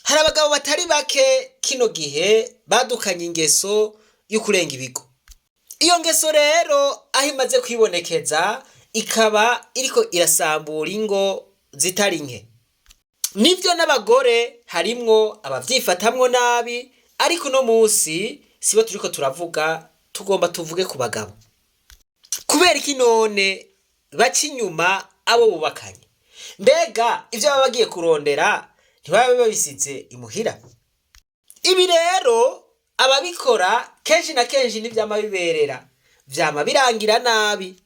Hari abagabo batari bake kino gihe badukanye ingeso yo kurenga ibigo. Iyo ngeso rero aho imaze kwibonekeza ikaba iriko irasambura ingo zitari nke. Nivyo n'abagore harimwo abavyifatamwo nabi, ariko uno musi sibo turiko turavuga, tugomba tuvuge ku bagabo. Kubera iki none baca inyuma abo bubakanye? Mbega ivyo baba bagiye kurondera ntibaba babisize imuhira? Ibi rero ababikora kenshi na kenshi ntivyama biberera, vyama birangira nabi.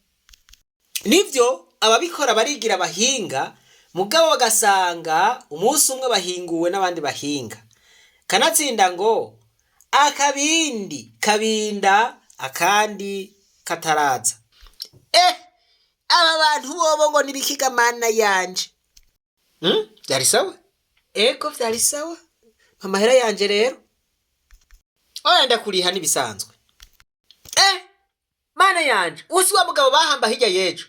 Nivyo ababikora barigira abahinga, mugabo bagasanga umunsi umwe bahinguwe n'abandi bahinga. Kanatsinda ngo akabindi kabinda akandi kataraza. Aba bantu bobo ngo nibikiga mana yanje. Vyari sawa? Ego vyari sawa. Amahera yanje rero. Oya ndakuriha nibisanzwe. Mana yanje, usi wa mugabo bahamba hirya y'ejo.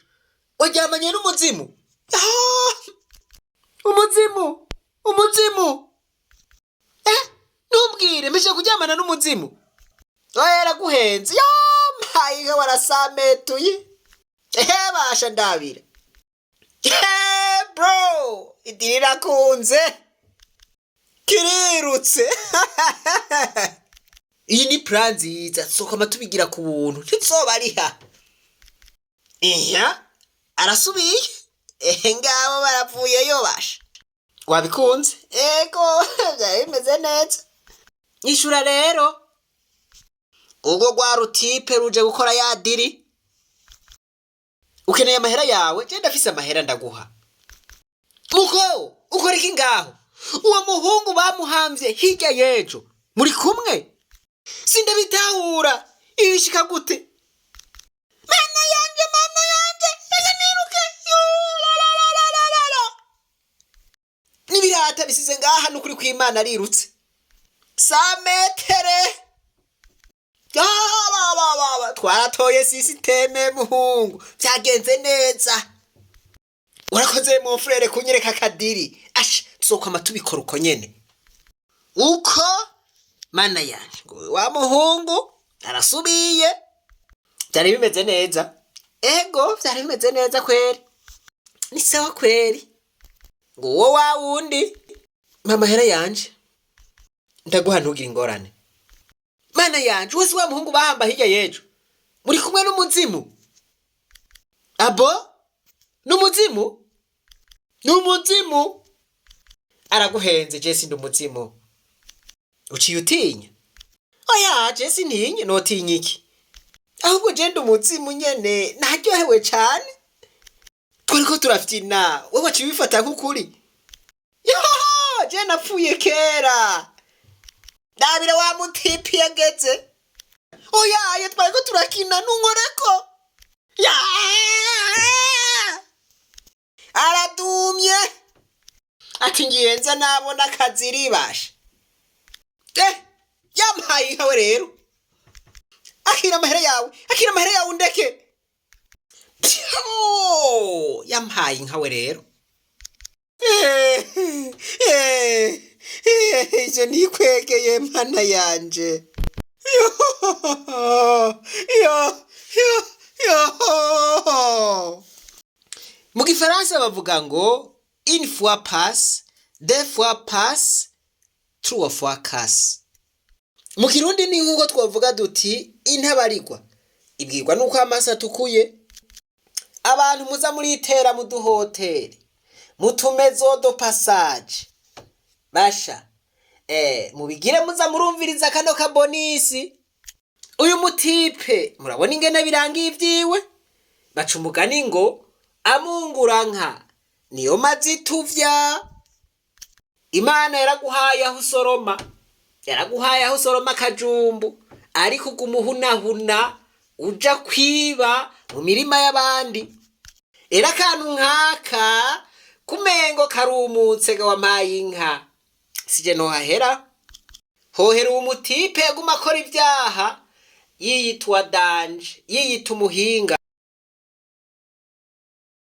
Waryamanye n'umuzimu. Ah! Umuzimu! Umuzimu! Ntumbwire mpejeje kuryamana n'umuzimu. Oya yaraguhenze. Yampaye inka warasametuye. Ehe basha ndabira. Bro, idiri irakunze. Kirirutse. Iyi ni plan nziza, tuzokoma tubigira ku buntu, ntituzobariha. Iya, arasubiye. Ehe ngabo baravuyeyo basha. Wabikunze? Ego, vyari bimeze neza. Ishura rero. Urwo rwa rutipe ruje gukora ya deal. Ukeneye amahera yawe? Je ndafise amahera ndaguha. Muko, ukora iki ngaho? Uwo muhungu bamuhamvye hirya y'ejo. Muri kumwe? Sindabitahura. Ibi bishika gute? Mana yanje, mana yanje, reka niruke. Yo, la, la, la, la, la, la, la. N'ibirata bisize ngaha n'ukuri kw'Imana arirutse. Sametere. Ba, twaratoye système muhungu. Vyagenze neza. Urakoze mon frère kunyereka akadeal. Asha, tuzokwama tubikora uko nyene. Uko mana yanje, ngo wa muhungu arasubiye. Vyari bimeze neza. Ego, vyari bimeze neza kweri. Ni sawa kweri. Ngo uwo wa wundi, mpa amahera yanje. Ndaguha ntugire ingorane. Mana yanje, uwo si wa muhungu bahamba hirya y'ejo. Muri kumwe n'umuzimu. Abo? N'umuzimu? N'umuzimu? Araguhenze, je sindi umuzimu. Uciye utinya? Oya, je sintinye, notinya iki? Ahubwo je ndi umuzimu nyene, naryohewe cane. Twariko turafyina, wewe waciye ubifata nk'ukuri. Yoho, je napfuye kera. Ndabira wa mutipi yageze. Oya, twariko turakina ntunkoreko. Ya! Aradumye. Ati ngiye nza nabona akazi ribasha. Yampaye inka we rero. Akira amahera yawe, akira amahera yawe undeke. Pyo! Yampaye inka we rero. Ivyo nikwegeye mana yanje. Yo, yo, yo, yo. Mu gifaransa bavuga ngo une fois passe, deux fois passe, trois fois casse. Mu kirundi ni nk'uko twavuga duti intabarigwa ibwirwa nuko amaso atukuye. Abantu muza muritera mu duhoteli, mu tumaisons de passage, basha mubigire muza murumviriza kano kabonus. Uyu mutipe murabona ingene birangiye ivyiwe. Baca umugani ngo amunguranka niyo mazituvya. Imana yaraguhaye aho usoroma, yaraguhaye aho usoroma akajumbu, ariko uguma uhunahuna uja kwiba mu mirima y'abandi. Rero akantu nk'aka kumengo karumutse ga wampaye inka, sije nohahera hohera. Uwo mutipe yaguma akora ibyaha yiyitwa danger, yiyita umuhinga.